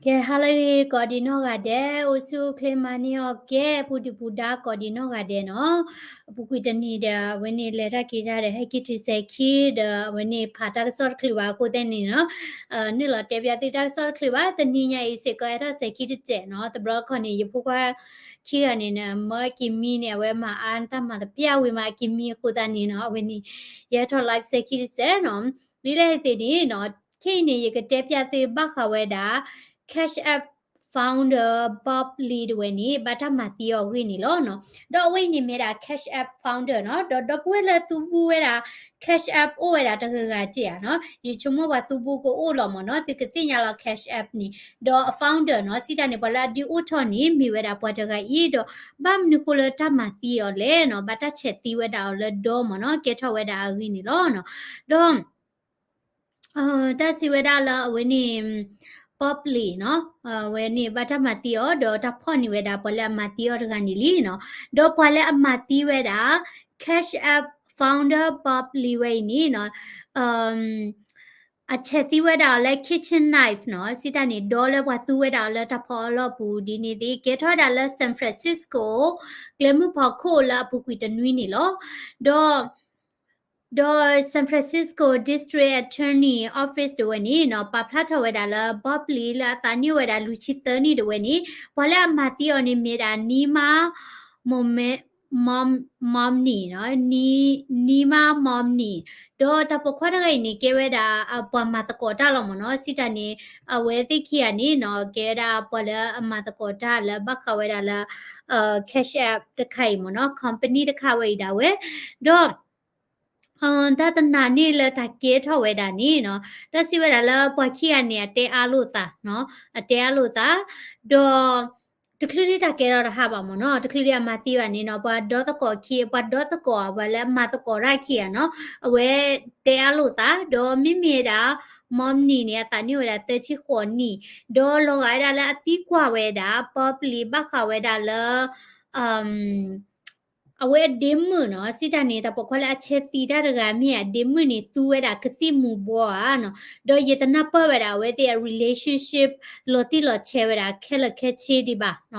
ကဲ ဟါလၢအဂ့ၤ ကိးဒံးနီၢ်ဂၤဒဲး, အိၣ်ဆူၣ်အိၣ်ချ့မၤန့ၢ်အီၣ်ကဲ ပူၤဒုၣ်ပူၤဒါ ကိးဒံးနီၢ်ဂၤဒဲးနီၤ. အပူၤကွံာ်တနံၤဒီး အဝဲန့ၣ် လဲၤတၢ်က့ၤတၢ်ဒီး ဟဲက့ၤတုၤစဲၤခံဒီး အဝဲန့ၣ် ဖးတၢ်ကစီၣ်တချုးဘၣ်အဃိသတးန့ၣ်နီၤ, နုာ်လီၤတဲပၠးသုတၢ်ကစီၣ်တချုးဘၣ်. တနံၤညါအံၤစ့ၢ်ကီး အဲၣ်ထီၣ်စဲၤခံတစဲးနီၤ. တဘျီခီန့ၣ် ယဖိခွါခံဂၤန့ၣ် မၢအက့ၤမံန့ၣ် အဝဲမၤအါတၢ်မၤတပျၢ်ဝံၤမး အက့ၤမံအဃိသတးန့ၣ်နီၤ, အဝဲန့ၣ် ယဟဲထီၣ် live စဲၤခံတစဲးနီၤ. ဒ်လဲၣ်သ့ၣ်န့ၣ်နီၤ, ခဲအံၤန့ၣ် ယကတဲပၠးသုဘၣ်ဃးဝဲဒၣ် Cash App founder Bob Lee တဝဲန့ၣ် ဘၣ်တၢ်မၤသံအီၤအဂ့ၢ်န့ၣ်လီၤနီၤ. ဒီးအဝဲအံၤန့ၣ်မ့ၢ်ဒၣ် Cash App founder နီၤ, ဒီးဒီပုၢ်ဝဲၢ်လၢသူဘူးဝဲဒၣ် Cash App အိၣ်ဝဲဒၣ်တဂၤဂၤက့ဧါနီၤ, ယဆိကမိၣ်ပှၤသူဘူးကအိၣ်လီၤမ့ၢ်နီၤ, သုကသ့ၣ်ညါလီၤ Cash App န့ၣ်, ဒီးအ founder နီၤ, စံးတၢ်န့ၣ် ပှၤလၢအဒုးအိၣ်ထီၣ်န့ၣ် မ့ၢ်ဝဲဒၣ်ပှၤတဂၤအံၤ, ဒီးဘၣ်မနုၤဃိလၢတၢ်မၤသံအီၤလဲၣ်နီၤ, ဘၣ်တၢ်ဆဲးသံဝဲဒၣ်အီၤလၢဒီမ့ၢ်နီၤ, ကဲထီၣ်ဝဲဒၣ်အဂ့ၢ်န့ၣ်လီၤနီၤ. ဒီး တၢ်စံးဝဲဒၣ်လၢအဝဲန့ၣ် Bob Lee နီၤ, အဝဲန့ၣ်ဘၣ်တၢ်မၤသံအီၤ ဒီးတၢ်ဖီၣ်န့ၢ်ဝဲဒၣ်ပှၤလၢအမၤသံအီၤတဂၤန့ၣ်လံနီၤ. ဒီးပှၤလၢအမၤသံဝဲဒၣ် Cash App founder Bob Lee ဝဲအံၤန့ၣ်နီၤ, အဆဲးသံဝဲဒၣ်အီၤလၢ kitchen knife နီၤ, စံးတၢ်န့ၣ် ဒီလၢပှၤသူဝဲဒၣ်အီၤလၢတၢ်ဖီအလီၢ်ပူၤဒ်န့ၣ်သ့ၣ် ကဲထီၣ်ဝဲဒၣ်လၢ San Francisco ကျဲမုၢ်ဖီခိၣ်လၢအပူၤကွံာ်တနွံန့ၣ်လီၤ. ဒီး ဒီး San Francisco District Attorney Office တဝဲန့ၣ်နီၤ, ပာ်ဖျါထီၣ်ဝဲဒၣ်လၢ Bob Lee လၢအသးနံၣ်အိၣ်ဝဲဒၣ်လွံၢ်ဆံသၢနံၣ်တဝဲန့ၣ်, ပှၤလၢအမၤသံအီၤန့ၣ်မ့ၢ်ဒၣ် Nima Momney နီၤ, Nima Momney, ဒီးတၢ်ပိာ်ခွါတဂၤအံၤန့ၣ် ကဲဝဲဒၣ်ပှၤမၤသကိးတၢ်လီၤမ့ၢ်နီၤ, စံးတၢ်န့ၣ် အဝဲသ့ၣ်ခံဂၤန့ၣ်နီၤ, ကဲဝဲဒၣ်ပှၤလၢအမၤသကိးတၢ်လၢဘၣ်ဃးဝဲဒၣ်လၢ Cash App တခါအံၤမ့ၢ်နီၤ, company တခါဝဲအံၤဒၣ်ဝဲ, ဒီး တၢ်တနၤန့ၣ်လၢတၢ်ကဲထီၣ်ဝဲဒၣ်န့ၣ်နီၤ, တၢ်စံးဝဲဒၣ်လၢပှၤခံဂၤန့ၣ် အတဲအါလိာ်သးနီၤ, အတဲအါလိာ်သး, ဒီး တချုးဒံးတၢ်ကဲထီၣ်တဟါဘၣ်မ့ၢ်နီၤ, တချုးဒံးအမၤသံဘၣ်န့ၣ်နီၤ, ပှၤဒီသကိးခံ, ပှၤဒီသကိး, ပှၤလၢအမၤသကိးတၢ်ခံဂၤနီၤ, အဝဲတဲအါလိာ်သး, ဒီးမ့မ့ၢ်ဝဲဒၣ် Momney န့ၣ် အသးနံၣ်အိၣ်ဝဲဒၣ်သၢဆံဃိးနံၣ်, ဒီးလီၤဂာ်ဝဲဒၣ်လၢအသံကွၢ်ဝဲဒၣ် Bob Lee ဘၣ်ဃးဝဲဒၣ်လၢ အဝဲအဒ့မုၣ်နီၤ, စံးတၢ်န့ၣ် တၢ်ပိာ်ခွါလၢအဆဲးသံတၢ်တဂၤမ့ၢ်အဒ့မုၣ်န့ၣ် သူဝဲဒၣ်ကသံၣ်မူၤဘှီးဧါနီၤ, ဒီးယတနၢ်ပၢၢ်ဝဲဒၣ်အဝဲသ့ၣ်အ relationship လီၤတံၢ်လီၤဆဲးဝဲဒၣ်ခဲလၢာ်ခဲဆ့ဒံးဘၣ်နီၤ,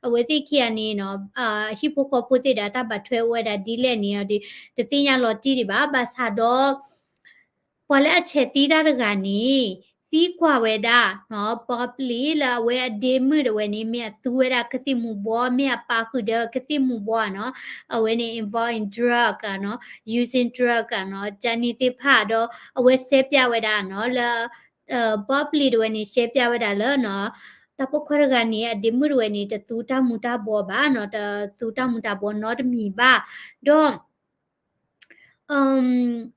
အဝဲသ့ၣ်ခံဂၤန့ၣ်နီၤ, ဟံၣ်ဖိဃီဖိသ့ၣ်ဒီးတၢ်ဘၣ်ထွဲအိၣ်ဝဲဒၣ်ဒ်လဲၣ်န့ၣ်ဒီး တသ့ၣ်ညါလီၤတံၢ်ဒံးဘၣ်, ဘၣ်ဆၣ်ဒီး ပှၤလၢအဆဲးသံတၢ်တဂၤန့ၣ် သံကွၢ်ဝဲဒၣ်နီၤ, Bob Lee လၢအဝဲအဒ့မုၣ်တဝဲန့ၣ် မ့ၢ်အသူဝဲဒၣ်ကသံၣ်မူၤဘှီး, မ့ၢ်အပာ်ဃုာ်ဒီးကသံၣ်မူၤဘှီးနီၤ, အဝဲန့ၣ် involve in drug နီၤ, using drug နီၤ, ကန့ၣ်သ့ၣ်တဖၣ်ဒီး အဝဲရှဲပၠးဝဲဒၣ်နီၤ, လၢ Bob Lee တဝဲန့ၣ် ရှဲပၠးဝဲဒၣ်လၢနီၤ, တၢ်ပိာ်ခွါတဂၤန့ၣ် အဒ့မုၣ်တဝဲန့ၣ် တသူတၢ်မူၤတၢ်ဘှီးဘၣ်နီၤ, တသူတၢ်မူၤတၢ်ဘှီးနီတမံၤဘၣ်, ဒီး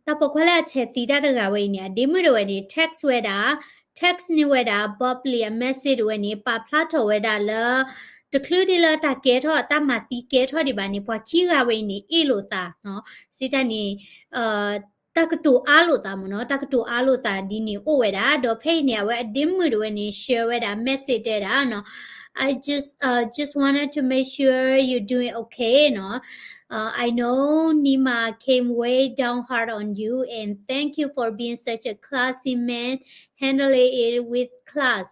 တၢ်ပိာ်ခွါလၢအဆဲးသံတၢ်တဂၤဝဲအံၤန့ၣ် အဒ့မုၣ်တဝဲန့ၣ် text ဝဲဒၣ်, text န့ၢ်ဝဲဒၣ် Bob Lee အ message တဝဲန့ၣ် ပာ်ဖျါထီၣ်ဝဲဒၣ်လၢ တချုးဒံးလၢတၢ်ကဲထီၣ်အတၢ်မၤသံကဲထီၣ်ဒံးဘၣ်န့ၣ် ပှၤခံဂၤဝဲအံၤန့ၣ် အ့ၣ်လိာ်သးနီၤ, စံးတၢ်န့ၣ် တၢ်ကတိၤအါလိာ်သးမ့ၢ်နီၤ, တၢ်ကတိၤအါလိာ်သးဒ်န့ၣ်အိၣ်ဝဲဒၣ်, ဒီးဖဲအံၤန့ၣ် အဝဲအဒ့မုၣ်တဝဲန့ၣ် share ဝဲဒၣ် message တဲဒၣ်နီၤ, I just uh, just wanted to make sure you're doing okay နီၤ, uh, I know Nima came way down hard on you and thank you for being such a classy man handling it with class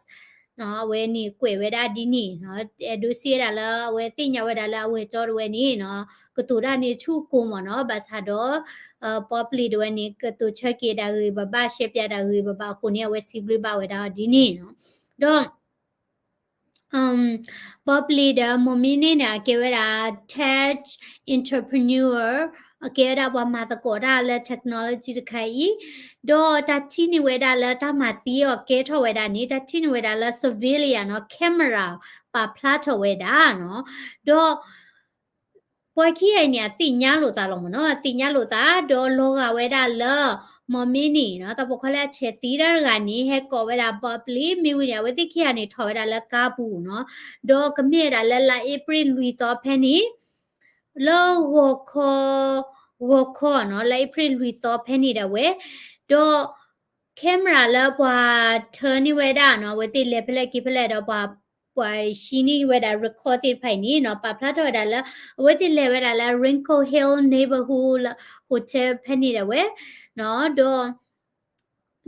နီၤ, အဝဲန့ၣ်ကွဲးဝဲဒၣ်ဒ်န့ၣ်နီၤ, အဲၣ်ဒိးစံးဝဲဒၣ်လၢ အဝဲသ့ၣ်ညါဝဲဒၣ်လၢအဝဲၢ်ကၠီတဝဲန့ၣ်နီၤ, ကတိၤတၢ်န့ၣ်ဆူၣ်ကိာ်မ့ၢ်နီၤ, ဘၣ်ဆၣ်ဒီး Bob Lee တဝဲန့ၣ် ကတိၤဆၢက့ၤဒၣ်ဂ့ၤဂ့ၤဘၣ်ဘၣ်, ရှဲပၠးဒၣ်ဂ့ၤဂ့ၤဘၣ်ဘၣ်အဃိန့ၣ် အဝဲစံးဘျုးဘၣ်ဝဲဒၣ်အီၤဒ်န့ၣ်နီၤ, ဒီး Bob Lee ဒီး Momney န့ၣ် အကဲဝဲဒၣ် tech entrepreneur, အကဲဝဲဒၣ်ပှၤမၤသကိးတၢ်လၢ technology တခါအံၤ, ဒီးတၢ်ထံၣ်န့ၢ်ဝဲဒၣ်လၢတၢ်မၤသံအီၤကဲထီၣ်ဝဲဒၣ်န့ၣ် တၢ်ထံၣ်န့ၢ်ဝဲဒၣ်လၢ surveillance နီၤ, camera ပာ်ဖျါထီၣ်ဝဲဒၣ်နီၤ, ဒီး ပှၤခံဂၤအံၤန့ၣ် အသ့ၣ်ညါလိာ်သးလီၤမ့ၢ်နီၤ, အသ့ၣ်ညါလိာ်သး ဒီးလီၤဂာ်ဝဲဒၣ်လၢ Momney နီၤ, တၢ်ပိာ်ခွါလၢအဆဲးသံတၢ်တဂၤန့ၣ် ဟဲကိးဝဲဒၣ် Bob Lee မ့ၢ်ဝံၤန့ၣ် အဝဲသ့ၣ်ခံဂၤန့ၣ် ထီၣ်ဝဲဒၣ်လၢကါပူၤနီၤ, ဒီးကမ့ၢ်ဝဲဒၣ်လၢလါအ့ဖြ့ၣ်လွံၢ်သီဖဲန့ၣ် လၢဂီၤခီ, ဂီၤခီနီၤ, လါအ့ဖြ့ၣ်လွံၢ်သီဖဲန့ၣ်ဒၣ်ဝဲ, ဒီး camera လၢပှၤထၢန့ၢ်ဝဲဒၣ်နီၤ, အဝဲသ့ၣ်လဲၤဖဲလဲၣ်က့ၤဖဲလဲၣ်ဒီးပှၤ ပှၤဟံးန့ၢ်ဝဲဒၣ် record သ့ၣ်တဖၣ်အံၤန့ၣ်နီၤ, ပာ်ဖျါထီၣ်ဝဲဒၣ်လၢ အဝဲသ့ၣ်လဲၤဝဲဒၣ်လၢ Wrinkle Hill neighborhood လၢ hotel ဖဲန့ၣ်ဒၣ်ဝဲနီၤ, ဒီး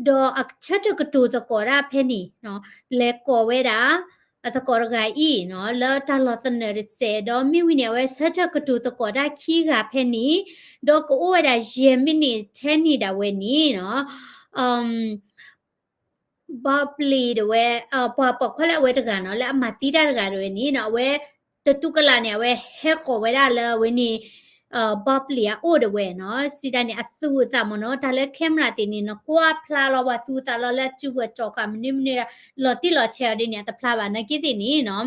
ဒီးအဆၢထၢၣ်ကတိၤသကိးတၢ်ဖဲန့ၣ်နီၤ, လဲၤကိးဝဲဒၣ် အသကိးတဂၤအံၤနီၤ လၢတၢ်လီၤသနၢၣ်တစဲး, ဒီးမ့ၢ်ဝံၤန့ၣ် အဝဲဆၢထၢၣ်ကတိၤသကိးတၢ်ခံဂၤဖဲန့ၣ်, ဒီးကအိၣ်ဝဲဒၣ်ယဲၢ်မံးနံးထဲန့ၣ်ဒၣ်ဝဲန့ၣ်နီၤ Bob Lee ဒၣ်ဝဲ ပှၤပိာ်ခွါလၢအဝဲတဂၤနီၤ လၢအမၤသံတၢ်တဂၤဒၣ်ဝဲန့ၣ်နီၤ အဝဲ တတူၢ်ကလာ်န့ၣ် အဝဲဟဲကိးဝဲဒၣ်လၢအဝဲန့ၣ် Bob Lee အအိၣ်ဒၣ်ဝဲနီၤ, စံးတၢ်န့ၣ် အသူအသးမ့ၢ်နီၤ, တၢ်လၢ camera သ့ၣ်န့ၣ် နကွၢ်ဖျါလီၤပှၤသူအသးလီၤ လၢအစုပူၤအကၠီၤဃာ်မနုၤမနုၤ လီၤတံၢ်လီၤဆဲးအီၤဒ်န့ၣ် အတဖျါဘၣ် နာ်က့သ့ၣ်န့ၣ်နီၤ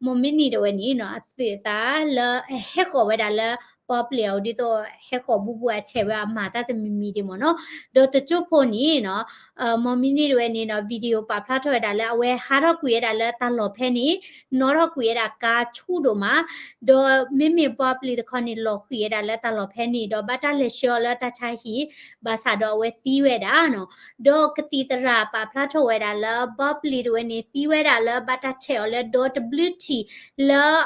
မိၢ်မ့ၢ်နံၤဒၣ်ဝဲန့ၣ်နီၤ အသူအသးလၢ ဟဲကိးဝဲဒၣ်လၢ Bob Lee အအိၣ်ဒ်သိး ဟဲကိးဘူးဘူးအဆဲးဝဲအမၤတၢ်တမံၤမံၤဒ်မ့ၢ်နီၤ, ဒီးတစိၢ်ဖိန့ၣ်နီၤ မိၢ်မ့ၢ်နံၤဒၣ်ဝဲန့ၣ်နီၤ video ပာ်ဖျါထီၣ်ဝဲဒၣ်လၢ အဝဲဟးထီၣ်ကွံာ်ဝဲဒၣ်လၢတၢ်လီၢ်ဖဲန့ၣ် နီၣ်ထီၣ်ကွံာ်ဝဲဒၣ်ကါဆူၣ်ဒိၣ်မး, ဒီးမ့မ့ၢ် Bob Lee တခီန့ၣ် လီၤဃံၤဝဲဒၣ်လၢတၢ်လီၢ်ဖဲန့ၣ် ဒီးဘၣ်တၢ်လဲၤဆှၢအီၤလၢတၢ်ဆါဟံၣ် ဘၣ်ဆၣ်ဒီးအဝဲသံဝဲဒၣ်နီၤ, ဒီးကသံၣ်သရၣ်ပာ်ဖျါထီၣ်ဝဲဒၣ်လၢ Bob Lee ဒၣ်ဝဲန့ၣ် သံဝဲဒၣ်လၢဘၣ်တၢ်ဆဲးအီၤလၢဒီတဘျုးထံၣ် လၢ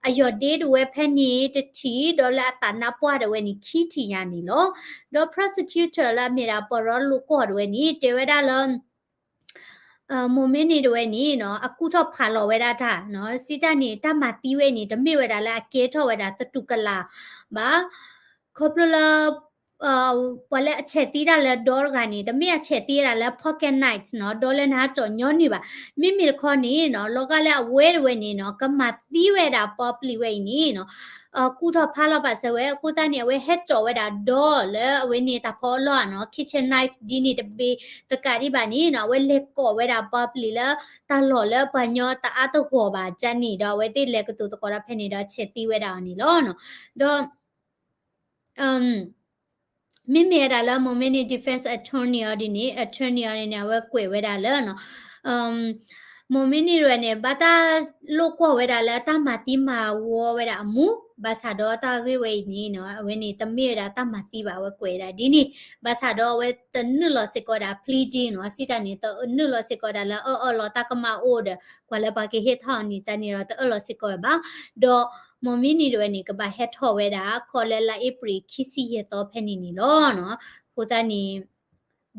အယီၢ်ဒ့ဒၣ်ဝဲဖဲန့ၣ်တထံၣ် ဒီးလၢအသးနါပှၢ်ဒၣ်ဝဲန့ၣ်ခံထံၣ်ညါန့ၣ်လီၤ. ဒီး prosecutor လၢအမ့ၢ်ဒၣ်ပှၤရီလိာ်ကွီၢ်ဒၣ်ဝဲန့ၣ် တဲဝဲဒၣ်လၢ မိၢ်မ့ၢ်နံၤဒၣ်ဝဲန့ၣ်နီၤ အကူၣ်ထီၣ်ဖးလီၤဝဲဒၣ်တၢ်နီၤ, စံးတၢ်န့ၣ် တၢ်မၤသံဝဲအံၤန့ၣ် တမ့ၢ်ဝဲဒၣ်လၢအကဲထီၣ်ဝဲဒၣ်သတူၢ်ကလာ်ဘၣ်, ခီဖျိလၢ ပှၤလၢအဆဲးသံတၢ်လၢဒီတဂၤန့ၣ် တမ့ၢ်အဆဲးသံဝဲဒၣ်လၢ pocket knife နီၤ, ဒီလၢနဟးကၠီၣ်ညီနုၢ်ဘၣ်. မ့မ့ၢ်တခီန့ၣ်နီၤ လီၤဂာ်လၢအဝဲတဝဲန့ၣ်နီၤ ကမၤသံဝဲဒၣ် Bob Lee ဝဲအံၤန့ၣ်နီၤ, ကူၣ်ထီၣ်ဖးလီၤဘၣ်စၢၤဝဲ အဃိသတးန့ၣ် အဝဲဟဲကၠီၣ်ဝဲဒၣ်ဒီလၢအဝဲန့ၣ်တၢ်ဖီအလီၢ်နီၤ, kitchen knife ဒ်န့ၣ်တဘ့ၣ်တကးဒံးဘၣ်န့ၣ်နီၤ, အဝဲလဲၤကိးဝဲဒၣ် Bob Lee လၢ တၢ်လီၢ်လၢပှၤညီတအါတဂီၢ်ဘၣ်ကန့ၣ်ဒီး အဝဲသ့ၣ်လဲၤကတိၤသကိးတၢ်ဖဲန့ၣ်ဒီး ဆဲးသံဝဲဒၣ်အီၤန့ၣ်လီၤ. ဒီး မ့မ့ၢ်ဝဲဒၣ်လၢ မိၢ်မ့ၢ်နံၤ defense attorney အီၤဒ်န့ၣ် attorney အီၤဒ်န့ၣ် အဝဲကွဲးဝဲဒၣ်လၢ မိၢ်မ့ၢ်နံၤဒၣ်ဝဲန့ၣ် ဘၣ်တၢ်လိာ်ကွီၢ်ဝဲဒၣ်လၢတၢ်မၤသံမၤဝီဝဲဒၣ်အမူ, ဘၣ်ဆၣ်ဒီးတၢ်ဂ့ၢ်ဝဲအံၤန့ၣ်နီၤ အဝဲန့ၣ်တမ့ၢ်ဝဲဒၣ်တၢ်မၤသံဘၣ် အဝဲကွဲးဝဲဒၣ်ဒ်န့ၣ်, ဘၣ်ဆၣ်ဒီးအဝဲတနုာ်လီၤစ့ၢ်ကီးဝဲဒၣ် pleading နီၤ, စံးတၢ်န့ၣ် တနုာ်လီၤစ့ၢ်ကီးဝဲဒၣ်လၢအအၢၣ်လီၤတၢ်ကမၣ်အိၣ်ဒီး ပှၤလၢပှၤကဟ့ၣ်ထီၣ်အီၤန့ၣ် ကန့ၣ်ဒီးတအၢၣ်လီၤစ့ၢ်ကီးဝဲဘၣ်, ဒီး မိၢ်မ့ၢ်နံၤဒၣ်ဝဲန့ၣ် ကဘၣ်ဟဲထီၣ်ဝဲဒၣ် ခီလၢလါအ့ဖြ့ၣ်ခံဆံယဲၢ်သီဖဲန့ၣ်န့ၣ်လီၤ. အဃိသတးန့ၣ်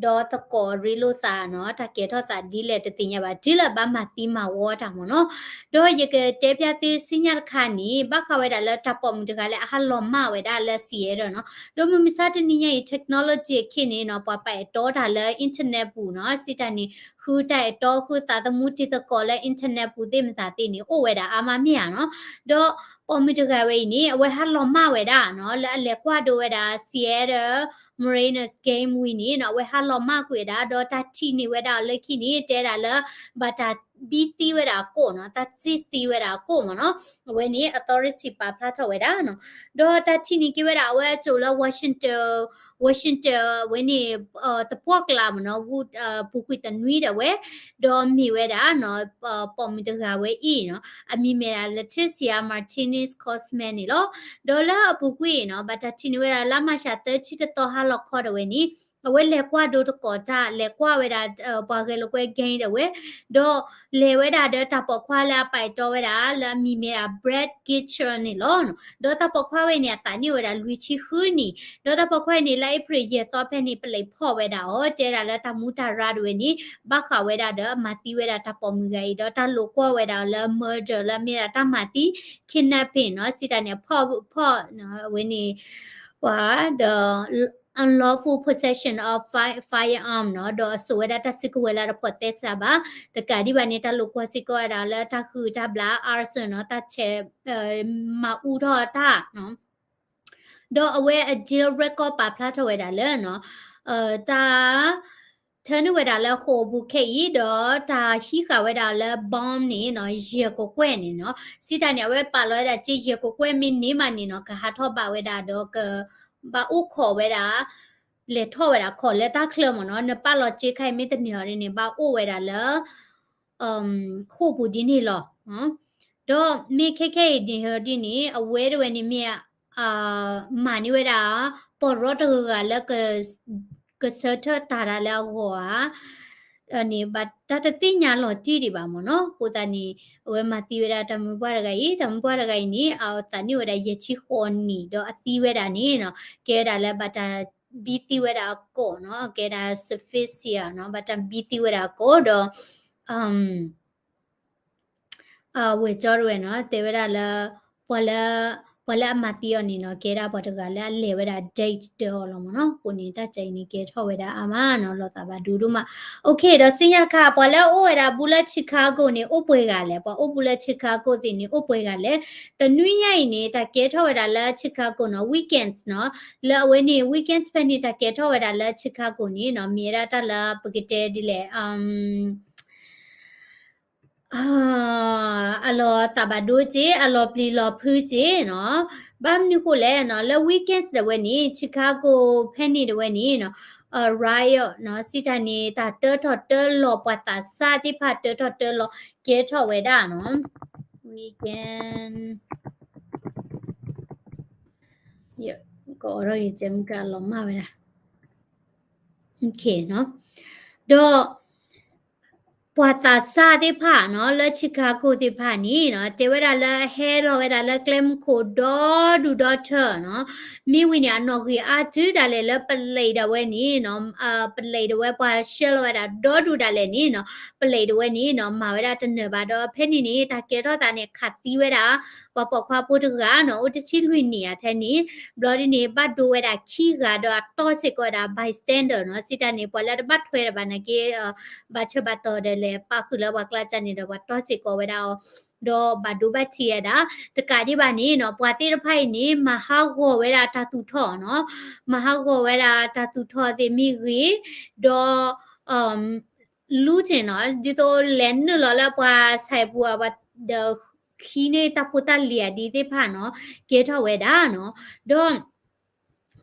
ဒီးသကိးရ့လိာ်သးနီၤ တၢ်ကဲထီၣ်သးဒ်လဲၣ်တသ့ၣ်ညါဘၣ် တုၤလၢဘၣ်မၤသံမၤဝီတၢ်မ့ၢ်နီၤ, ဒီးယကတဲဖျါသုဆူညါတခါန့ၣ် ဘၣ်ဃးဝဲဒၣ်လၢတၢ်ပိာ်မုၣ်တဂၤလၢအဟးလီၤမၢ်ဝဲဒၣ်လၢ Seattle နီၤ, ဒီးမုၢ်မဆါတနံၤညါအံၤ technology အခ့န့ၣ်နီၤ ပှၤပာ်အဲၣ်တီတၢ်လၢ internet ပူၤနီၤ, စံးတၢ်န့ၣ် ဃုတၢ်အဲၣ်တီဃုသးသမူတံၤသကိးလၢ internet ပူၤသ့ၣ်မတၤသ့ၣ်န့ၣ် အိၣ်ဝဲဒၣ်အါမးမ့ၢ်ဧါနီၤ, ဒီးပိာ်မုၣ်တဂၤဝဲအံၤန့ၣ် အဝဲဟးလီၤမၢ်ဝဲဒၣ်နီၤ လၢအလဲၤကွၢ်ဒိဝဲဒၣ် Seattle Mariners game ဝံၤန့ၣ်နီၤ အဝဲဟးလီၤမၢ်ကွံာ်ဝဲဒၣ် ဒီးတၢ်ထံၣ်န့ၢ်ဝဲဒၣ်အီၤလၢခံန့ၣ် တဲဒၣ်လၢ ဘၣ်တၢ်ဘံသံဝဲဒၣ်အကိၣ်နီၤ, တၢ်စံၣ်သံဝဲဒၣ်အကိၣ်မ့ၢ်နီၤ, အဝဲန့ၣ် authority ပာ်ဖျါထီၣ်ဝဲဒၣ်နီၤ, ဒီးတၢ်ထံၣ်န့ၢ်က့ၤဝဲဒၣ် အဝဲအစိၤလၢ Washington Washington ဝဲန့ၣ် သပှၢ်ကျါမ့ၢ်နီၤ ပူၤကွံာ်တနွံဒၣ်ဝဲ, ဒီးမ့ၢ်ဝဲဒၣ်နီၤ ပိာ်မုၣ်တဂၤဝဲအံၤနီၤ အမံၤမ့ၢ်ဒၣ် Leticia Martinez Cosman န့ၣ်လီၤ. ဒီးလၢအပူၤကွံာ်နီၤ ဘၣ်တၢ်ထံၣ်န့ၢ်ဝဲဒၣ်လါမၢ်ၡးသၢဆံတသီဟါလီၤခီဒၣ်ဝဲန့ၣ် အဝဲလဲၤကွၢ်ဒိသကိးတၢ် လဲၤကွၢ်ဝဲဒၣ် ပှၤဂဲၤလိာ်ကွဲ game ဒၣ်ဝဲ, ဒီးလဲၤဝဲဒၣ်ဒီးတၢ်ပိာ်ခွါလၢအပာ်အဲၣ်တီဝဲဒၣ် လၢအမံၤမ့ၢ်ဒၣ် Brett Gitcher န့ၣ်လီၤ. ဒီးတၢ်ပိာ်ခွါဝဲန့ၣ် အသးန့ၢ်ဝဲဒၣ်လွံၢ်ဆံဃုနံၣ်, ဒီးတၢ်ပိာ်ခွါဝဲန့ၣ် လါအ့ဖြ့ၣ်ယဲၢ်သီဖဲန့ၣ် ပလံးဖီၣ်ဝဲဒၣ်အီၤ တဲဒၣ်လၢတၢ်မူတၢ်ရၢဒၣ်ဝဲန့ၣ် ဘၣ်ဃးဝဲဒၣ်ဒီးမၤသံဝဲဒၣ်တၢ်ပိာ်မုၣ်တဂၤအံၤ ဒီးတၢ်လိာ်ကွီၢ်ဝဲဒၣ်လၢ murder လၢအမ့ၢ်ဒၣ်တၢ်မၤသံ kidnapping နီၤ, စံးတၢ်န့ၣ် ဖီၣ် ဖီၣ် အဝဲန့ၣ် ပှၤဒီး unlawful possession of fire- firearm နီၤ, ဒီးအစိာ်ဝဲဒၣ်တၢ်စုကဝဲၤလၢတဖိးသဲစးဘၣ်, တကးဒံးဘၣ်န့ၣ် တၢ်လိာ်ကွီၢ်စ့ၢ်ကီးဝဲဒၣ်လၢတၢ်ဟုၣ်တၢ်ဘျၣ် arson နီၤ, တၢ်ဆဲး မၤအူထီၣ်တၢ်နီၤ, ဒီးအဝဲအ jail record ပာ်ဖျါထီၣ်ဝဲဒၣ်လၢနီၤ, တၢ် ထၢနုာ်ဝဲဒၣ်လၢဃိာ်ပူၤခဲအံၤ ဒီးတၢ်ဟံးဃာ်ဝဲဒၣ်လၢ bomb န့ၣ်နီၤ, ယဲၢ်ကကွဲၢ်န့ၣ်နီၤ, စံးတၢ်န့ၣ် အဝဲပာ်လီၤဝဲဒၣ်က့ ယဲၢ်ကကွဲၢ်မ့ၢ်န့ၢ်မးန့ၣ်နီၤ ကဟးထီၣ်ဘၣ်ဝဲဒၣ်ဒီးကဘၣ်အိၣ်ခိးဝဲဒၣ် လဲၤထီၣ်ဝဲဒၣ်ခိးလၢတၢ်ချၢမ့ၢ်နီၤ, နပာ်လီၤက့ခါအံၤမ့ၢ်တန့ၢ်အီၤဒ်န့ၣ် ဘၣ်အိၣ်ဝဲဒၣ်လၢ ဃိာ်ပူၤဒ်န့ၣ်လီၤ. ဒီးမ့ၢ်ခဲခဲအံၤဒ်န့ၣ် အဝဲတဝဲန့ၣ်မ့ၢ် မၤန့ၢ်ဝဲဒၣ် ပီၢ်ရီတဂၤဂၤလၢ ကဆၢထၢၣ်တၢ်တၢ်လၢအဂီၢ်ဧါ န့ၣ် ဘၣ်တၢ်တသ့ၣ်ညါလီၤတံၢ်ဒံးဘၣ်မ့ၢ်နီၤ, အဃိသတးန့ၣ် အဝဲမၤသံဝဲဒၣ်တၢ်မုၢ်ပှၢ်တဂၤအံၤ, တၢ်မုၢ်ပှၢ်တဂၤအံၤန့ၣ် အသးနံၣ်ဝဲဒၣ်ယဲၢ်ဆံဃိးနံၣ် ဒီးအသံဝဲဒၣ်န့ၣ်နီၤ ကဲဝဲဒၣ်လၢဘၣ်တၢ် ဘံသံဝဲဒၣ်အကိာ်နီၤ, ကဲဒၣ် asphyxia နီၤ, ဘၣ်တၢ်ဘံသံဝဲဒၣ်အကိာ်ဒီး အဝဲၢ်ကၠီတဝဲနီၤ တဲဝဲဒၣ်လၢ ပှၤလၢ ပှၤလၢအမၤသံအီၤန့ၣ်နီၤ ကဲဒၣ်ပှၤတဂၤလၢအလဲၤဝဲဒၣ် date ဒီးအီၤလီၤမ့ၢ်နီၤ. အဃိန့ၣ် တၢ်ကဲအံၤန့ၣ် ကဲထီၣ်ဝဲဒၣ်အါမးနီၤ, လီၤသးဘၣ်ဒိဒိၣ်မး. Okay ဒီးစံညါတခါ ပှၤလၢအအိၣ်ဝဲဒၣ်ဘူးလၢ Chicago န့ၣ် အိၣ်ပှဲၤဂၤလဲၣ်, ပှၤအိၣ်ဘူးလၢ Chicago သ့ၣ်န့ၣ် အိၣ်ပှဲၤဂၤလဲၣ်. တနွံညါအံၤန့ၣ် တၢ်ကဲထီၣ်ဝဲဒၣ်လၢ Chicago နီၤ weekends နီၤ, လၢအဝဲန့ၣ် weekends ဖဲန့ၣ် တၢ်ကဲထီၣ်ဝဲဒၣ်လၢ Chicago န့ၣ်နီၤ မ့ၢ်ဝဲဒၣ်တၢ်လၢပကတဲဒ်လဲၣ် အလီၤသးဘၣ်ဒိက့ၢ်, အလီၤပျံၤလီၤဖုးက့ၢ်နီၤ. ဘၣ်မနုၤဃိလဲၣ်နီၤ, လၢ weekends ဒၣ်ဝဲန့ၣ် Chicago ဖဲန့ၣ်ဒၣ်ဝဲန့ၣ်နီၤ riot နီၤ, စံးတၢ်န့ၣ် တၢ်တၢထီၣ်တၢလီၤပှၤသးစၢ်သ့ၣ်တဖၣ် တၢထီၣ်တၢလီၤကဲထီၣ်ဝဲဒၣ်နီၤ. Weekend ကအိးထီၣ်ဂ့ၤကဲမုၢ်ကအလီၤမၢ်ဝဲဒၣ် ဒီး ပှၤသးစၢ်သ့ၣ်တဖၣ်နီၤ လၢ Chicago သ့ၣ်တဖၣ်န့ၣ်နီၤ တဲဝဲဒၣ်လၢဟဲလီၤဝဲဒၣ်လၢကျဲမုၢ်ခိၣ်ဒီဒူၣ်ဒီထၢနီၤ. မ့ၢ်ဝံၤန့ၣ် အနီၣ်ဂံၢ်အါတုၤဒၣ်လဲာ်လၢ police ဒၣ်ဝဲန့ၣ်နီၤ police ဒၣ်ဝဲပှၤဆှၢလီၤဝဲဒၣ်ဒီဒူၣ်ဒၣ်လဲာ်န့ၣ်နီၤ police ဒၣ်ဝဲန့ၣ်နီၤ မၤဝဲဒၣ်တနၢၤဘၣ်ဒီး ဖဲန့ၣ်န့ၣ် တၢ်ကဲထီၣ်သးန့ၣ် ခးသံဝဲဒၣ် ပှၤပိာ်ခွါဖိတဂၤနီၤ အိၣ်တဆံလွံၢ်နံၣ်ဧါထဲန့ၣ် ဘျီဒ်န့ၣ် ဘၣ်ဒိဝဲဒၣ်ခံဂၤဒီးအတီစ့ၢ်ကီးဝဲဒၣ် bystander နီၤ စံးတၢ်န့ၣ် ပှၤလၢတဘၣ်ထွဲဒၣ်ဘၣ်နာ်က့ ဘၣ်ဆၢဘၣ်တီၤဒီးလဲၤပာ်ဃုာ်လၢပှၤကျါကၢ်န့ၣ်ဒီး ပှၤတီစ့ၢ်ကီးဝဲဒၣ်အီၤ ဒီးဘၣ်ဒိဘၣ်ထံးဝဲဒၣ် တကးဒံးဘၣ်န့ၣ်နီၤ ပှၤသ့ၣ်တဖၣ်အံၤန့ၣ် မၤဟးဂီၤဝဲဒၣ်တၢ်သူၣ်ထီၣ်နီၤ မၤဟးဂီၤဝဲဒၣ်တၢ်သူၣ်ထီၣ်သ့ၣ်မ့ၢ်ဂ့ၤ ဒီး looting နီၤ ဒ်သိးလဲၤနုာ်လီၤလၢပှၤဆဲးပူၤအဝဲဒီး ဃုန့ၢ်တၢ်ဖိတၢ်လံၤအဒ်သ့ၣ်တဖၣ်နီၤ ကဲထီၣ်ဝဲဒၣ်နီၤ ဒီး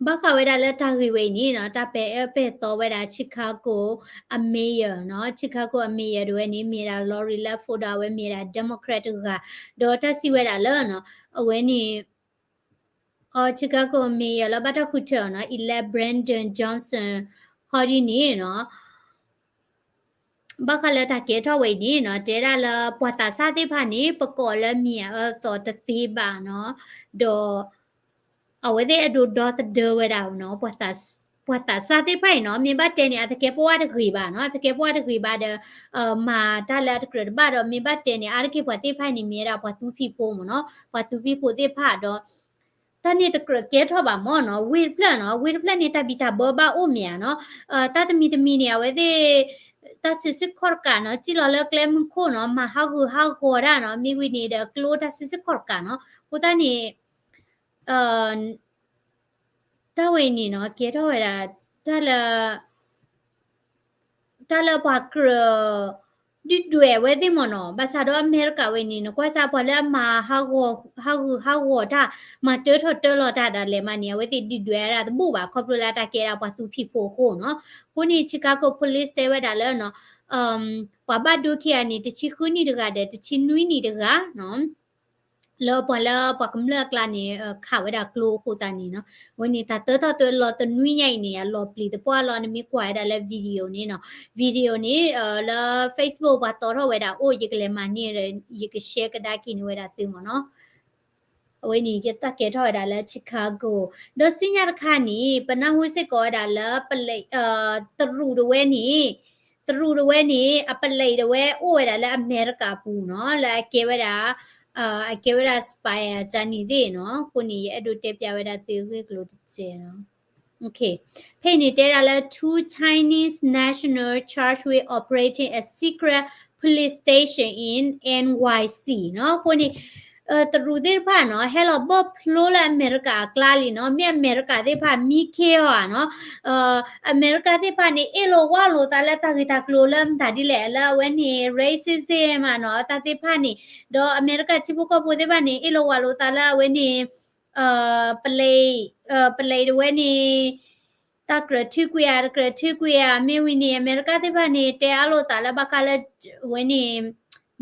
ဘၣ်ဃးဝဲဒၣ်လၢတၢ်ဂ့ၢ်ဝဲအံၤန့ၣ်နီၤ တၢ်ပဲာ်အၢပဲာ်သီဝဲဒၣ် Chicago အ mayor နီၤ Chicago အ mayor ဒၣ်ဝဲန့ၣ် မ့ၢ်ဒၣ် Lori Lightfoot ဒီးအဝဲမ့ၢ်ဒၣ် Democrat တဂၤ ဒီးတၢ်စံးဝဲဒၣ်လၢနီၤ အဝဲန့ၣ် အ Chicago mayor လၢဘၣ်တၢ်ဃုထၢအီၤနီၤ elect Brandon Johnson ဟီဒ်န့ၣ်နီၤ ဘၣ်ဃးလၢတၢ်ကဲထီၣ်ဝဲအံၤန့ၣ်နီၤ တဲဒၣ်လၢပှၤသးစၢ်သ့ၣ်တဖၣ်န့ၣ် ပကိးလၢမ့ၢ်အအၢအသီတသ့ဘၣ်နီၤ ဒီး အဝဲသ့ၣ်အဲၣ်ဒိးဒီသဒၢဝဲဒၣ်နီၤ ပှၤသးစၢ်သ့ၣ်တဖၣ်အံၤနီၤ မ့ၢ်ဘၣ်တဲန့ၣ် အသကဲးပဝးတဂ့ၤဘၣ်နီၤ အသကဲးပဝးတဂ့ၤဘၣ်ဒီး မၤတၢ်လၢအတကြၢးတဘၣ်ဒီး မ့ၢ်ဘၣ်တဲန့ၣ် အါတက့ၢ်ပှၤသ့ၣ်တဖၣ်အံၤန့ၣ် မ့ၢ်ဝဲဒၣ်ပှၤသူဖံးဖိမ့ၢ်နီၤ ပှၤသူဖံးဖိသ့ၣ်တဖၣ်ဒီး တၢ်န့ၣ်တကြၢးကဲထီၣ်ဘၣ်မ့ၢ်နီၤ ဝ့ၢ်တဖျၢၣ်နီၤ ဝ့ၢ်တဖျၢၣ်န့ၣ် တၢ်ဘံၣ်တၢ်ဘၢဘၣ်အိၣ်မ့ၢ်ဧါနီၤ တၢ်တမံၤတမံၤန့ၣ် အဝဲသ့ၣ် တၢ်ဆံးစ့ၢ်ကီးတကးနီၤ စံၣ်လီၤလၢကျဲမုၢ်ခိၣ်နီၤ မၤဟးဂူာ်ဟးဂီၤတၢ်နီၤ မ့ၢ်ဝံၤန့ၣ်ဒီးကျိတၢ်ဆံးစ့ၢ်ကီးတကးနီၤ အဃိသတးန့ၣ် တၢ်ဝဲအံၤန့ၣ်နီၤ ကဲထီၣ်ဝဲဒၣ် တၢ်လၢ တၢ်လၢပှၤကြၢး ဒုၣ်ဒွဲၣ်အဝဲသ့ၣ်မ့ၢ်နီၤ ဘၣ်ဆၣ်ဒီးအမဲရကၤဝဲန့ၣ် နကွၢ်စၢ်ပှၤလၢအမၤဟးဂီၤ ဟးဂူာ်ဟးဂီၤတၢ် မၤတၢထီၣ်တၢလီၤတၢ်ဒၣ်လဲာ်မးန့ၣ် အဝဲသ့ၣ်ဒုၣ်ဒွဲၣ်ဝဲဒၣ်တဘူၣ်ဘၣ် ခီဖျိလၢတၢ်ကဲဒၣ်ပှၤသူဖံးဖိအဃိနီၤ အဃိန့ၣ် Chicago Police တဲဝဲဒၣ်လၢနီၤ ပှၤဘၣ်ဒိခံဂၤန့ၣ် တဆံဃုနံၣ်တဂၤဒီး တဆံနွံနံၣ်တဂၤနီၤ လၢပှၤလၢပှၤကမျၢၢ်အကျါန့ၣ် ခးဝဲဒၣ်ကျိအဃိသတးန့ၣ်နီၤ အဝဲန့ၣ်တၢ်တၢထီၣ်တၢလီၤတနွံညါအံၤန့ၣ် အလီၤပျံၤသပှၢ်လီၤ နမ့ၢ်ကွၢ်ဝဲဒၣ်လၢ video န့ၣ်နီၤ video န့ၣ် လၢ Facebook ပှၤတီထီၣ်ဝဲဒၣ်အိၣ် ယကလဲၤမၤန့ၢ် ယက share ကဒါက့ၤန့ၢ်ဝဲဒၣ်သုမ့ၢ်နီၤ အဝဲန့ၣ် တၢ်ကဲထီၣ်ဝဲဒၣ်လၢ Chicago ဒီးစံညါတခါန့ၣ် ပနၢ်ဟူစ့ၢ်ကီးဝဲဒၣ်လၢ ပလဲ တရူးတဝဲန့ၣ် တရူးတဝဲန့ၣ် အပလဲတဝဲအိၣ်ဝဲဒၣ်လၢအမဲရကၤအပူၤနီၤ လၢအကဲဝဲဒၣ် အကဲဝဲဒၣ် spy ကန့ၣ်သ့ၣ်နီၤ အဃိန့ၣ် ယအဲၣ်ဒိးတဲပျးဝဲဒၣ်သုဂ့ၢ်ကျိၤတစဲးနီၤ ဖဲအံၤန့ၣ်တဲဒၣ်လၢ two Chinese national charged with operating a secret police station in N Y C နီၤ အဃိန့ၣ် တရူးသ့ၣ်တဖၣ်နီၤ ဟဲလီၤဘၢၣ်ဖျိလၢအမဲရကၤအကျါလံနီၤ မ့ၢ်အမဲရကၤသ့ၣ်တဖၣ်မံခ့အီၤဧါနီၤ အမဲရကၤသ့ၣ်တဖၣ်န့ၣ် အ့ၣ်လိာ်ဝါလိာ်သးလၢတၢ်ဂ့ၢ်တၢ်ကျိၤလၢမတၤဒ်လဲၣ် လၢအဝဲန့ၣ် racism မးနီၤ တၢ်သ့ၣ်တဖၣ်န့ၣ် ဒီးအမဲရကၤထံဖိကီၢ်ဖိသ့ၣ်တဖၣ်န့ၣ် အ့ၣ်လိာ်ဝါလိာ်သးလၢအဝဲန့ၣ် ပလဲ ပလဲတဝဲန့ၣ် တၢ်ကြၢးထုးကွံာ်ဧါ တကြၢးထုးကွံာ်ဧါ မ့ၢ်ဝံၤန့ၣ် အမဲရကၤသ့ၣ်တဖၣ်န့ၣ် တဲအါလိာ်သးလၢဘၣ်ဃးလၢ အဝဲန့ၣ်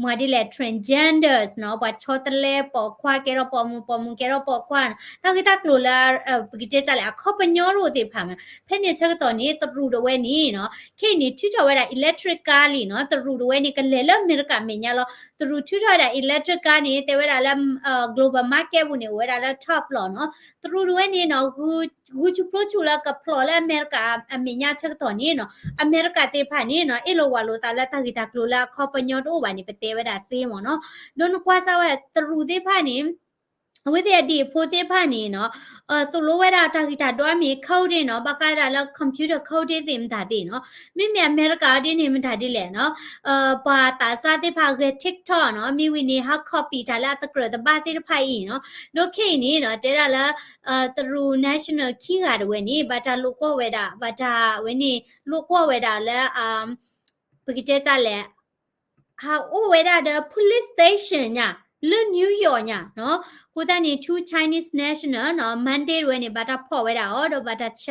မၤဒ်လဲၣ် transgenders နီၤ ပှၤဆီတလဲပိာ်ခွါကဲထီၣ်ပိာ်မုၣ် ပိာ်မုၣ်ကဲထီၣ်ပိာ်ခွါနီၤ တၢ်ဂ့ၢ်တၢ်ကျိၤလၢ ပကတဲတၢ်လဲၣ် အခီပညီတအိၣ်သ့ၣ်တဖၣ်မး ဖဲန့ၣ်ဆၢကတီၢ်န့ၣ် တရူးတဝဲန့ၣ်နီၤ ခဲအံၤန့ၣ် ထုးထီၣ်ဝဲဒၣ် electric car လံနီၤ တရူးတဝဲန့ၣ် ကလဲၤလၢအမဲရကၤမဲာ်ညါလီၤ တရူးထုးထီၣ်ဝဲဒၣ် electric car န့ၣ် တဲဝဲဒၣ်လၢ global market ပူၤန့ၣ် အိၣ်ဝဲဒၣ်လၢ top လီၤနီၤ တရူးတဝဲန့ၣ်နီၤ ဂုာ် ဂုာ်ဆူၣ်ပျိဆူၣ်လၢကဖျိးလၢအမဲရကၤအမဲာ်ညါဆၢကတီၢ်န့ၣ်နီၤ, အမဲရကၤသ့ၣ်တဖၣ်န့ၣ်နီၤ အ့ၣ်လိာ်ဝးလိာ်သးလၢတၢ်ဂ့ၢ်တၢ်ကျိၤလၢအခီပညီတအိၣ်ဘၣ်န့ၣ် ပတဲဝဲဒၣ်သ့မ့ၢ်နီၤ. ဒီးနကွၢ်စၢ်ဝဲတရူးသ့ၣ်တဖၣ်န့ၣ် အဝဲသ့ၣ်အဒံၣ်အဖိသ့ၣ်တဖၣ်န့ၣ်နီၤ သိၣ်လိဝဲဒၣ်တၢ်ဂ့ၢ်တၢ်ဒွးမ့ၢ် coding နီၤ, ဘၣ်ဃးဒၣ်လၢ computer coding သ့ၣ်မတၤသ့ၣ်နီၤ. မ့မ့ၢ်အမဲရကၤဒ်န့ၣ်မတၤဒ်လဲၣ်နီၤ, ပှၤသးစၢ်သ့ၣ်တဖၣ်ဂဲၤ TikTok နီၤ, မ့ၢ်ဝံၤန့ၣ် ဟး copy တၢ်လၢအသကြၢးတဘၣ်သ့ၣ်တဖၣ်အံၤနီၤ. ဒီးခဲအံၤန့ၣ်နီၤ တဲဒၣ်လၢ တရူး national ခံဂၤတဝဲန့ၣ် ဘၣ်တၢ်လိာ်ကွီၢ်ဝဲဒၣ် ဘၣ်တၢ်ဝဲန့ၣ် လိာ်ကွီၢ်ဝဲဒၣ်လၢ ပကတဲတၢ်လဲၣ် ဟးအိၣ်ဝဲဒၣ်ဒီး police station ညါ လၢ New York ညါနီၤ. အဃိသတးန့ၣ် two Chinese national နီၤ Monday တဝဲန့ၣ် ဘၣ်တၢ်ဖီၣ်ဝဲဒၣ်အီၤ ဒီးဘၣ်တၢ်ဆၢ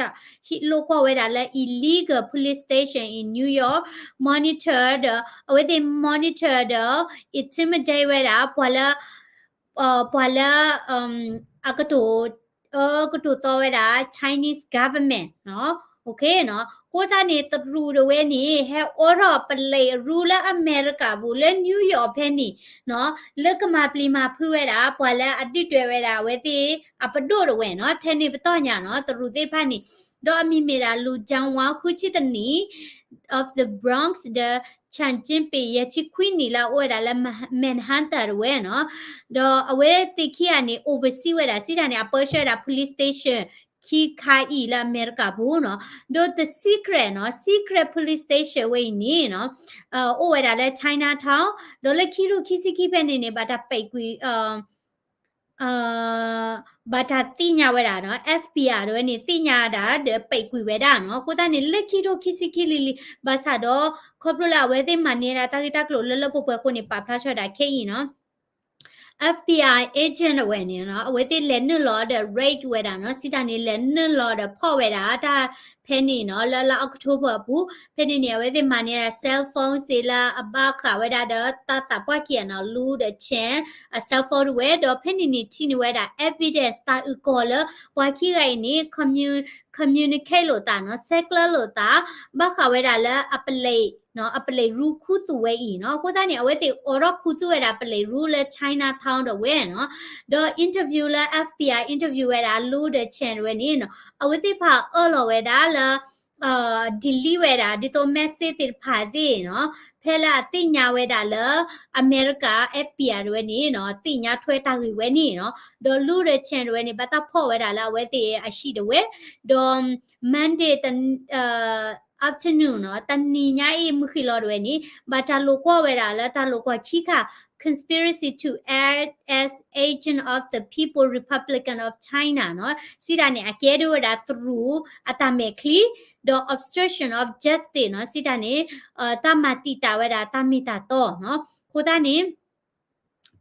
ဟံးလိာ်ကွီၢ်ဝဲဒၣ်လၢ illegal police station in New York, monitor ဒီး အဝဲသ့ၣ် monitor ဒီး intimidate ဝဲဒၣ် ပှၤလၢ ပှၤလၢ အကတိၤ ကတိၤသီဝဲဒၣ် Chinese government နီၤ. အဃိသတးန့ၣ် တရူးတဝဲန့ၣ် ဟဲအိးထီၣ်ပလံးရူလၢအမဲရကၤပူၤ လၢ New York ဖဲန့ၣ်နီၤ လၢကမၤပျံၤမၤဖုးဝဲဒၣ် ပှၤလၢအဒုၣ်ဒွဲၣ်ဝဲဒၣ်အဝဲသ့ၣ်အပဒိၣ်တဝဲနီၤ ထဲန့ၣ်ပတီၢ်ညါနီၤ တရူးသ့ၣ်တဖၣ်န့ၣ် ဒီးအမံၤမ့ၢ်ဒၣ် Lu Jianwen ဃုဆံတနံၣ် of the Bronx ဒီး Chen Jinping ယဲၢ်ဆံခွံနံၣ်လၢအအိၣ်ဝဲဒၣ်လၢ Manhattan တဝဲနီၤ. ဒီးအဝဲသ့ၣ်ခံဂၤန့ၣ် oversee ဝဲဒၣ် စံးတၢ်န့ၣ် အပၢဆှၢဝဲဒၣ် police station ခံခါအံၤလၢအမဲရကၤပူၤနီၤ. ဒီး the secret နီၤ secret police station ဝဲအံၤန့ၣ်နီၤ အိၣ်ဝဲဒၣ်လၢ Chinatown ဒီးလၢခံထိခံဆံခံဖဲန့ၣ်န့ၣ် ဘၣ်တၢ်ပဲာ်ကွံာ် ဘၣ်တၢ်သ့ၣ်ညါဝဲဒၣ်နီၤ FBI တဝဲန့ၣ် သ့ၣ်ညါဒၣ်ဒီးပဲာ်ကွံာ်ဝဲဒၣ်နီၤ. အဃိသတးန့ၣ် လၢခံထိခံဆံခံလံၤလံၤ ဘၣ်ဆၣ်ဒီး ခီဖျိလၢအဝဲသ့ၣ်မၤန့ၢ်ဒၣ်တၢ်ဂ့ၢ်တၢ်ကျိၤလၢလၢပှဲၤပှဲၤအဃိန့ၣ် ပာ်ဖျါထီၣ်ဝဲဒၣ်ခဲအံၤနီၤ FBI agent အဝဲန့ၣ်နီၤ အဝဲသ့ၣ်လဲၤနုာ်လီၤဒီး raid ဝဲဒၣ်နီၤ စံးတၢ်န့ၣ် လဲၤနုာ်လီၤဒီးဖီၣ်ဝဲဒၣ်တၢ်ဖဲန့ၣ်နီၤ လၢလါ October အပူၤ ဖဲန့ၣ်န့ၣ် အဝဲသ့ၣ်မၤန့ၢ်ဒၣ် cell phone သ့ၣ်လၢအဘၣ်ဃးဝဲဒၣ်ဒီးတၢ်သးပှၢ်ခံဂၤနီၤ Lu ဒီး Chen အ cell phone တဝဲ ဒီးဖဲန့ၣ်န့ၣ်ထံၣ်န့ၢ်ဝဲဒၣ် evidence တၢ်အုၣ်ကီၤလၢ ပှၤခံဂၤအံၤန့ၣ် commu- communicate လိာ်သးနီၤ ဆဲးကျၢလိာ်သး ဘၣ်ဃးဝဲဒၣ်လၢအပလံး အပလံးရူခူသူၣ်ဝဲအံၤနီၤ. အဃိသတးန့ၣ် အဝဲသ့ၣ်အိးထီၣ်ခူသူၣ်ဝဲဒၣ်ပလံးရူလၢ Chinatown တဝဲနီၤ. ဒီး interview လၢ FBI interview ဝဲဒၣ် Lu ဒီး Chen တဝဲန့ၣ်နီၤ အဝဲသ့ၣ်တဖၣ်အၢၣ်လီၤဝဲဒၣ်လၢ delete ဝဲဒၣ် ဒ်သိး message သ့ၣ်တဖၣ်သ့ၣ်နီၤ ဖဲလၢအသ့ၣ်ညါဝဲဒၣ်လၢ အမဲရကၤ FBI တဝဲန့ၣ်နီၤ သ့ၣ်ညါထွဲတၢ်ဂ့ၢ်ဝဲန့ၣ်နီၤ. ဒီး Lu ဒီး Chen တဝဲန့ၣ် ဘၣ်တၢ်ဖီၣ်ဝဲဒၣ်လၢအဝဲသ့ၣ်အဟံၣ်တဝဲ ဒီး Monday afternoon နီၤ တနံၤညါအံၤ မုၢ်ဃ့ၢ်လီၤတဝဲန့ၣ် ဘၣ်တၢ်လိာ်ကွီၢ်ဝဲဒၣ်လၢတၢ်လိာ်ကွီၢ်ခံခါ conspiracy to act as agent of the People Republic of China နီၤ စံးတၢ်န့ၣ် အကဲဒိၣ်ဝဲဒၣ်တရူးအတၢ်မဲာ်ချံ ဒီး obstruction of justice နီၤ စံးတၢ်န့ၣ် တၢ်မၤတံာ်တာ်ဝဲဒၣ်တၢ်မ့ၢ်တၢ်တီနီၤ. အဃိသတးန့ၣ်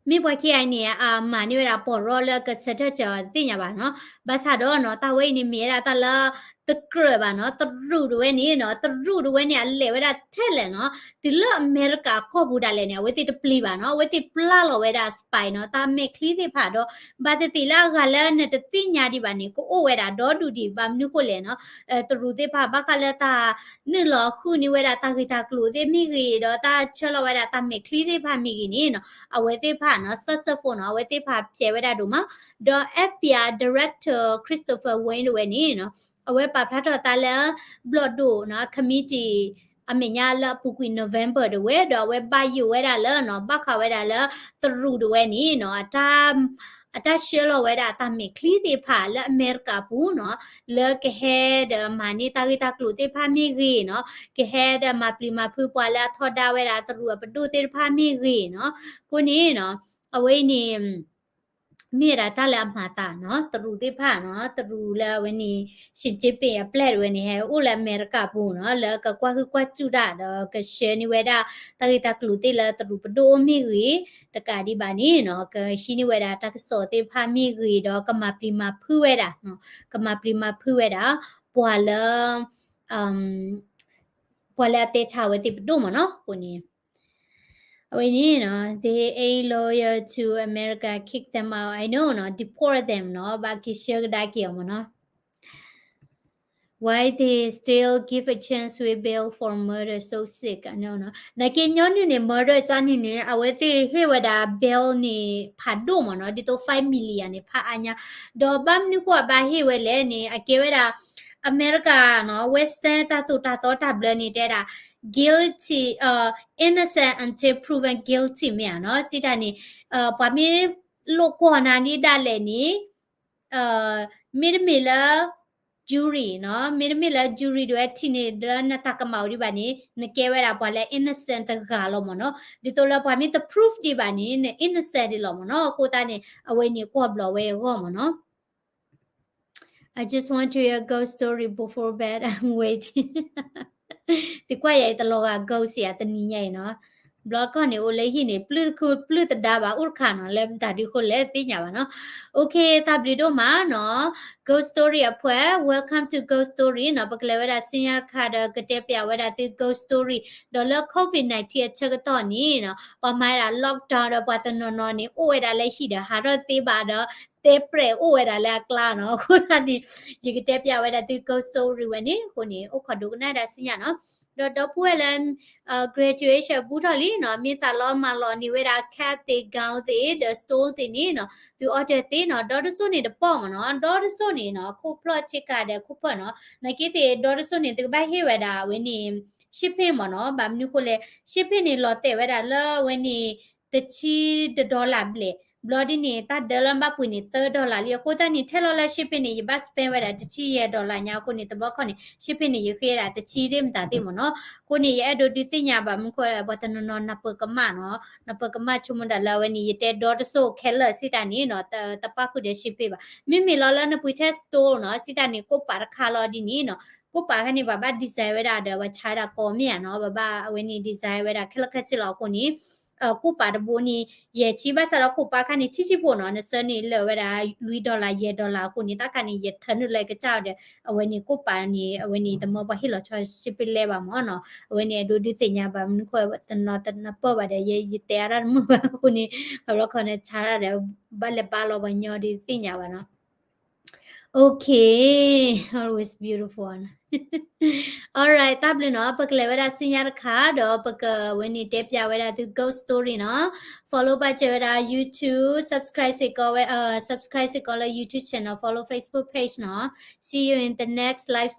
မ့ၢ်ပှၤခံဂၤအံၤန့ၣ် အမၤန့ၢ်ဝဲဒၣ်ပီၢ်ရီလၢကဆၢထၢၣ်စၢၤအီၤတသ့ၣ်ညါဘၣ်နီၤ. ဘၣ်ဆၣ်ဒီးနီၤ တၢ်ဝဲအံၤန့ၣ်မ့ၢ်ဝဲဒၣ်တၢ်လၢတကြၢးဘၣ်နီၤ. တရူးတဝဲန့ၣ်နီၤ တရူးတဝဲန့ၣ် အလဲၤဝဲဒၣ်ထဲလဲၣ်နီၤ. တုၤလၢအမဲရကၤကီၢ်ပူၤဒၣ်လဲာ်န့ၣ် အဝဲသ့ၣ်တပျံၤဘၣ်နီၤ. အဝဲသ့ၣ်ပျၢ်လီၤဝဲဒၣ် spy နီၤ တၢ်မဲာ်ချံသ့ၣ်တဖၣ်ဒီး ဘၣ်သ့ၣ်သ့ၣ်လၢအဂၤလၢနတသ့ၣ်ညါဒံးဘၣ်န့ၣ် ကအိၣ်ဝဲဒၣ်ဒီဒူၣ်ဒံး ဘၣ်မနုၤဃိလဲၣ်နီၤ. တရူးသ့ၣ်တဖၣ် ဘၣ်ဃးလၢတၢ်နုာ်လီၤဃုန့ၢ်ဝဲဒၣ်တၢ်ဂ့ၢ်တၢ်ကျိၤသ့ၣ်မ့ၢ်ဂ့ၤ ဒီးတၢ်ဆှၢလီၤဝဲဒၣ်တၢ်မဲာ်ချံသ့ၣ်တဖၣ်မ့ၢ်ဂ့ၤန့ၣ်နီၤ အဝဲသ့ၣ်တဖၣ်နီၤ successful နီၤ အဝဲသ့ၣ်တဖၣ်ဖျဲးဝဲဒၣ်ဒိၣ်မး. ဒီး FBI director Christopher Wray တဝဲန့ၣ်နီၤ အဝဲပာ်ဖျါထီၣ်သးလၢ ဘျီၣ်ဒိၣ်နီၤ committee အမဲာ်ညါလၢအပူၤကွံာ် November တဝဲ ဒီးအဝဲဘၣ်ယိၣ်ဝဲဒၣ်လၢနီၤ ဘၣ်ဃးဝဲဒၣ်လၢတရူးတဝဲန့ၣ်နီၤ အတၢ် အတၢ်ဆှၢလီၤဝဲဒၣ်တၢ်မဲာ်ချံသ့ၣ်တဖၣ်လၢအမဲရကၤပူၤနီၤ လၢကဟဲဒီးမၤန့ၢ်တၢ်ဂ့ၢ်တၢ်ကျိၤသ့ၣ်တဖၣ်မ့ၢ်ဂ့ၤနီၤ ကဟဲဒီးမၤပျံၤမၤဖုးပှၤလၢအထီဒါဝဲဒၣ်တရူးအပဒိၣ်သ့ၣ်တဖၣ်မ့ၢ်ဂ့ၤနီၤ အဃိန့ၣ်နီၤ အဝဲအံၤန့ၣ် မ့ၢ်ဝဲဒၣ်တၢ်လၢအမၤသးနီၤ တရူးသ့ၣ်တဖၣ်နီၤ တရူးလၢအဝဲန့ၣ် Xi Jinping အပျဲၢ်တဝဲန့ၣ် ဟဲအိၣ်လၢအမဲရကၤပူၤနီၤ လၢကကွၢ်ဟုၣ်ကွၢ်စူၣ်တၢ်ဒီး ကဆှၢန့ၢ်ဝဲဒၣ် တၢ်ဂ့ၢ်တၢ်ကျိၤသ့ၣ်လၢတရူးပဒိၣ်အိၣ်မ့ၢ်ဂ့ၤ တကးဒံးဘၣ်န့ၣ်နီၤ ကဟံးန့ၢ်ဝဲဒၣ်တၢ်ကစီၣ်သ့ၣ်တဖၣ်မ့ၢ်ဂ့ၤဒီး ကမၤပျံၤမၤဖုးဝဲဒၣ်နီၤ ကမၤပျံၤမၤဖုးဝဲဒၣ် ပှၤလၢ ပှၤလၢအတဲဆါအဝဲသ့ၣ်ပဒိၣ်မးနီၤ အဃိန့ၣ် အဝဲန့ၣ်နီၤ they ain't loyal to America, kick them out, I know နီၤ deport them နီၤ ဘၣ်က့ၤဆှၢကဒါက့ၤအီၤမးနီၤ Why they still give a chance with bail for murder so sick နာ်က့ညီနုၢ်န့ၣ် murder ကန့ၣ်န့ၣ် အဝဲသ့ၣ်ဟ့ၣ်ဝဲဒၣ် bail န့ၣ် ဖးဒိၣ်မ့ၢ်နီၤ ဒ်သိး five million န့ၣ် ဖးအါညါ ဒီးဘၣ်မနုၤဃိအဘၣ်ဟ့ၣ်ဝဲလဲၣ်န့ၣ် အကဲဝဲဒၣ် အမဲရကၤနီၤ Western တၢ်သိၣ်တၢ်သီတၢ်ဘျၢန့ၣ်တဲဒၣ် guilty innocent until proven guilty မ့ၢ်ဧါနီၤ စံးတၢ်န့ၣ် ပှၤမ့ၢ်လိာ်ကွီၢ်နၤဒ်ဒၣ်လဲာ်န့ၣ် မ့တမ့ၢ်လၢ jury နီၤ မ့တမ့ၢ်လၢ jury ဒိးဝဲထံၣ်န့ၣ် ဒီးနတၢ်ကမၣ်အိၣ်ဒံးဘၣ်န့ၣ် နကဲဝဲဒၣ်ပှၤလၢ innocent တဂၤလီၤမ့ၢ်နီၤ ဒ်သိးလၢပှၤမ့ၢ်တ prove ဒံးဘၣ်န့ၣ် န innocent ဒံးလီၤမ့ၢ်နီၤ အဃိသတးန့ၣ် အဝဲန့ၣ်ကွီၢ်ဘျီးဝဲအဂီၢ်မ့ၢ်နီၤ I just want to hear a ghost story before bed. I'm waiting. သံကွၢ်ယၤအံၤတလီၤဂာ် ghost စံးတနံၤညါအံၤနီၤ ဘျီကီၢ်န့ၣ်အိၣ်လၢဟံၣ်န့ၣ် ပျုၢ်တခူပျုၢ်သဒါဘၣ်အိၣ်တခါနီၤ လၢမတၤဒုးဃိလဲၣ်သ့ၣ်ညါဘၣ်နီၤ OK တၢ်ဘျုးဒိၣ်မးနီၤ Ghost Story အဖှဲး Welcome to Ghost Story နီၤ ပကလဲၤဝဲဒၣ်ဆူညါတခါဒီးကတဲပျးဝဲဒၣ်သု Ghost Story ဒီးလၢ COVID nineteen အဆၢကတီၢ်န့ၣ်နီၤ ပှၤမၤဝဲဒၣ် lockdown ဒီးပှၤတနီၤနီၤန့ၣ် အိၣ်ဝဲဒၣ်လၢဟံၣ်ဒီး ဟးထီၣ်သ့ဘၣ်ဒီး တဲပြဲၣ်အိၣ်ဝဲဒၣ်လၢအကျါနီၤ အဃိသတးန့ၣ် ယကတဲပျးဝဲဒၣ်သု Ghost Story ဝဲန့ၣ် အဃိန့ၣ် အိၣ်ခိးဒိကနၣ်ဒၣ်ဆူညါနီၤ ဒီးဒီပုၢ်ဝဲၢ်လၢ graduation ဘူးထီၣ်လံနီၤ မ့ၢ်သးလီမၤလီၤန့ၢ်ဝဲဒၣ် cap သ့ၣ် gown သ့ၣ် ဒီး stole သ့ၣ်န့ၣ်နီၤ သု order သ့နီၤ ဒီတစိၢ်န့ၣ်တပီၢ်မ့ၢ်နီၤ ဒီတစိၢ်န့ၣ်နီၤ ခိၣ်ဖျီၣ်ဆ့ကၤဒီးခိၣ်ဖျီၣ်နီၤ နာ်က့သ့ၣ် ဒီတစိၢ်န့ၣ် သုကဘၣ်ဟ့ၣ်ဝဲဒၣ်အဝဲန့ၣ် shipping မ့ၢ်နီၤ ဘၣ်မနုၤဃိလဲၣ် shipping န့ၣ် လီၤတဲာ်ဝဲဒၣ်လၢအဝဲန့ၣ် တဆံတ dollar ဘျဲၣ် ဘျီဒ်န့ၣ် တၢ်ဒၢလၢဘၣ်ပှ့ၤန့ၣ် သၢ dollar လံ အဃိသတးန့ၣ် ထဲလီၤလၢ shipping န့ၣ် ယဘၣ် spend ဝဲဒၣ်တဆံယဲၢ် dollar ညါအဃိန့ၣ် တဘျီခီန့ၣ် shipping န့ၣ် ယဃ့ဒၣ်တဆံသ့ၣ်မတၤသ့ၣ်မ့ၢ်နီၤ အဃိန့ၣ် ယအဲၣ်ဒိးဒုးသ့ၣ်ညါဘၣ်မနုၤဃိ ပှၤတနီၤနီၤနၢ်ပၢၢ်ကမၣ်နီၤ နၢ်ပၢၢ်ကမၣ်ဆိကမိၣ်ဒၣ်လၢအဝဲန့ၣ် ယတဲဒီတစိၢ်ခဲလၢာ်စံးတၢ်န့ၣ်နီၤ တပၣ်ဃုာ်ဒီး shipping ဘၣ် မ့မ့ၢ်လီၤလၢနပှ့ၤထဲ store နီၤ စံးတၢ်န့ၣ် ကိးပာ်တခါလီၤဒ်န့ၣ်နီၤ ကိးပာ်ခါန့ၣ် ပှၤဘၣ် design ဝဲဒၣ်ဒီး ပှၤဆါဝဲဒၣ်ကိးမ့ၢ်ဧါနီၤ ပှၤဘၣ်အဝဲန့ၣ် design ဝဲဒၣ်ခဲလၢာ်ခဲဆ့လီၤအဃိန့ၣ် ကိးပာ်တဘိန့ၣ် ယဲၢ်ဆံ ဘၣ်ဆၣ်ဒီးကိးပာ်ခါန့ၣ် ဆံဆံဖိနီၤ နဆၢန့ၣ်လၢာ်ဝဲဒၣ် လွံၢ် dollar ယဲၢ် dollar အဃိန့ၣ် တၢ်ခါန့ၣ် ယထၢနုာ်လၢကစၢ်ဒီး အဝဲန့ၣ်ကိးပာ်န့ၣ် အဝဲန့ၣ် တမၢပှၤဟ့ၣ်လီၤဆီ shipping လဲဘၣ်မ့ၢ်နီၤ အဝဲန့ၣ် အဒိဒုးသ့ၣ်ညါဘၣ်မနုၤဃိ တနီၤတနၢ်ပၢၢ်ဘၣ်ဒီး ယ ယတဲအါတၢ်တမုာ်ဘၣ်အဃိန့ၣ် အဘျီခီန့ၣ် ဆါတၢ်ဒီး ဘၣ်လဲၤဘါလီၤပှၤညီဒုးသ့ၣ်ညါဘၣ်နီၤ Okay, always beautiful နီၤ Alright တၢ်ဘျုးနီၤ ပကလဲၤဝဲဒၣ်ဆူညါတခါ ဒီးပကဝဲန့ၣ်တဲပျးဝဲဒၣ်သု ghost story နီၤ follow ဘၣ်စၢၤဝဲဒၣ် YouTube subscribe စ့ၢ်ကီးဝဲ subscribe စ့ၢ်ကီးလၢ YouTube channel follow Facebook page နီၤ See you in the next live